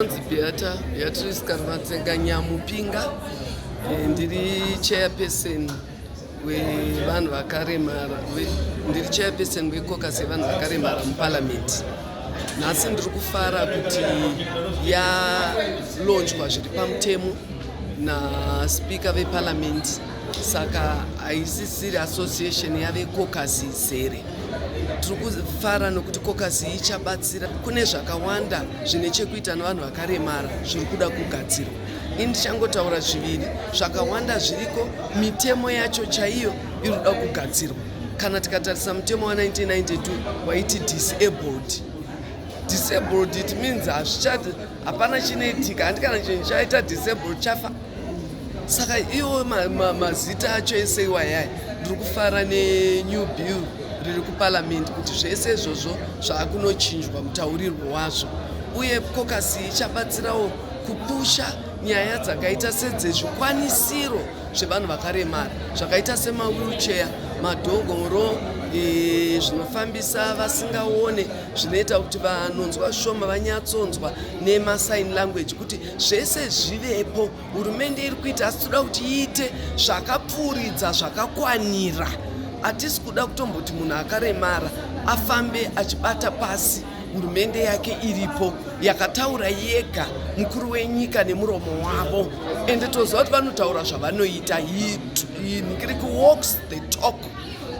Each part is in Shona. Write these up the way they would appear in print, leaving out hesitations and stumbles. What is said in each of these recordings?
Ndinonzi Beata Beatrice Karimatsenga Nyamupinga. Ndiri chairperson wevanhu vakaremara, ndiri chairperson wecaucus yevanhu vakaremara muparliament. Nhasi ndiri kufara kuti yalaunchwa zviri pamutemo naspeaker veparliament, saka haisisiri association, yave caucus izere. Tiri kufara nokuti caucus ichabatsira kune zvakawanda zvine chekuita nevanhu vakaremara zviri kuda kugadzirwa. Ini ndichangotaura zviviri. Zvakawanda zviriko, mitemo yacho chaiyo iri kuda kugadzirwa. Kana tikatarisa mutemo wa1992 waiti disabled, disabled, it means hazvichati, hapana chinoitika, handi kana chinhu chaita disabled chafa. Saka iwo mazita acho ese iwayaya, ndiri kufara nenew bill riri kuparliament kuti zvese izvozvo zvaakunochinjwa mutaurirwo wazvo. Uye caucus ichabatsirawo kupusha nyaya dzakaita sedzezvikwanisiro zvevanhu vakaremara, zvakaita semawheelchair, madhongoro, zvinofambisa vasingaone, zvinoita kuti vanonzwa shoma vanyatsonzwa, nemasign language, kuti zvese zvivepo. Hurumende iri kuita, asi toda kuti iite zvakapfuuridza, zvakakwanira. Hatisi kuda kutomboti munhu akaremara afambe achibata pasi. Hurumende yake iripo, yakataura yega mukuru wenyika nemuromo wavo, ende toziva kuti vanotaura zvavanoita. Ngiriki walks the talk,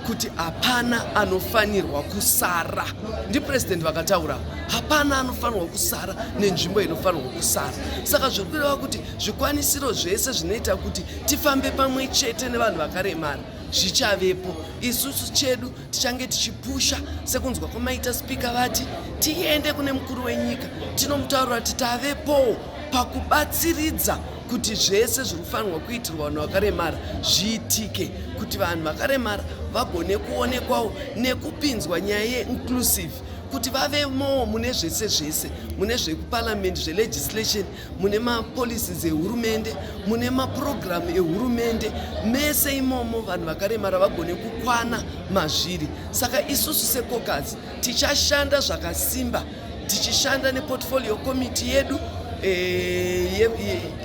kuti hapana anofanirwa kusara. Ndipurezidendi vakataura, hapana anofanirwa kusara nenzvimbo inofanirwa kusara. Saka zviri kureva kuti zvikwanisiro zvese zvinoita kuti tifambe pamwe chete nevanhu vakaremara zvichavepo. Isusu chedu tichange tichipusha, sekunzwa kwamaita speaker vati tiende kune mukuru wenyika, tinomutaurira kuti tavepowo pakubatsiridza kuti zvese zviri kufanirwa kuitirwa vanhu vakaremara zviitike, kuti vanhu vakaremara vagone kuonekwawo nekupinzwa nyaya yeinclusive, kuti vavemowo mune zvese zvese, mune zvekuparliament, zvelegislation, mune mapolicies ehurumende, mune mapurogiramu ehurumende, mese imomo vanhu vakaremara vagone kukwana mazviri. Saka isusu secaucus tichashanda zvakasimba, tichishanda neportfolio committee yedu,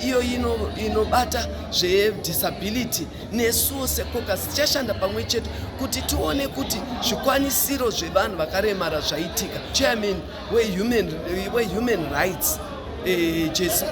iyo inobata zvedisability. Nesuwo secaucus tichashanda pamwe chete kuti tione kuti zvikwanisiro zvevanhu vakaremara zvaitika. Chairman wehuman rights,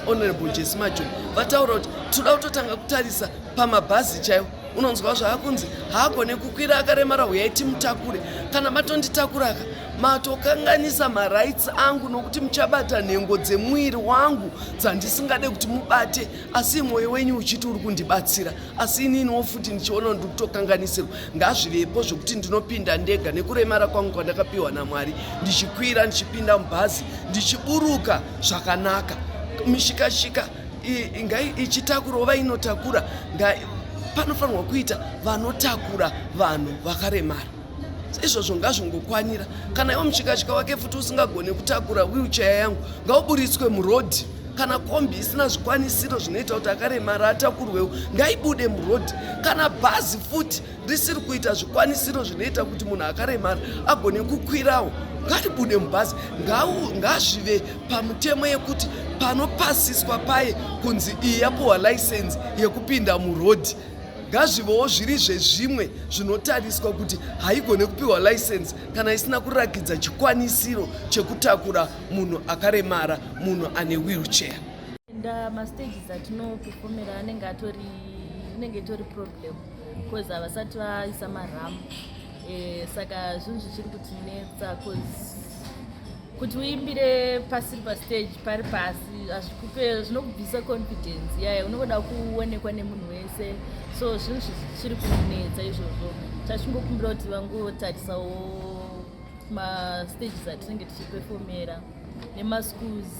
Honorable Jessie Majoni, vataura kuti toda kutotanga kutarisa pamabhazi chaiwo. Unonzwa zvaakunzi haagone kukwira akaremara, huyai timutakure. Kana matonditakuraka, matokanganisa marights angu, nokuti muchabata nhengo dzemuviri wangu dzandisingade kuti mubate, asi mwoyo wenyu uchiti uri kundibatsira, asi ininiwo futi ndichiona kuti ndikutokanganisirwa. Ngazvivepo zvokuti ndinopinda ndega nekuremara kwangu kwandakapiwa naMwari, ndichikwira, ndichipinda mubhazi, ndichiburuka zvakanaka. Mishikashika ngai ichitakurawo vainotakura. Panofanirwa kuita vanotakura vanhu vakaremara. Izvozvo ngazvingokwanira. Kana iwo mushikashika wake futi usingagone kutakura wheelchair yangu, ngauburitswe murodhi. Kana kombi isina zvikwanisiro zvinoita kuti akaremara atakurwewo, ngaibude murodhi. Kana bhazi futi risiri kuita zvikwanisiro zvinoita kuti munhu akaremara agone kukwirawo, ngaribude mubhazi. Ngazvive pamutemo yekuti panopasiswa paye kunzi iyi yapuhwa license yekupinda murodhi, ngazvivewo zviri zvezvimwe zvinotariswa kuti haigone kupiwa license kana isina kurakidza chikwanisiro chekutakura munhu akaremara, munhu ane wheelchair. Enda mastages atinopefomera anenge atori, inenge itori problem because havasati vaisa maramp. Saka zvinhu zvichiri kutinetsa, cause kuti uimbire pasiri pastage, pari pasi, hazvikupe, zvinokubvisa confidence yaya unongoda kuonekwa nemunhu wese. So zvinhu zvichiri kunetsa izvozvo. Tachingokumbira kuti vangotarisawo mastages atinenge tichipefomera nemaschools.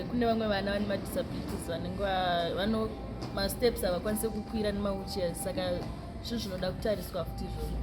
Kune vamwe vana vane madisabilities vanenge vano masteps havakwanisi kukwira nemawheelchairs, saka zvinhu zvinoda kutariswa futi izvozvo.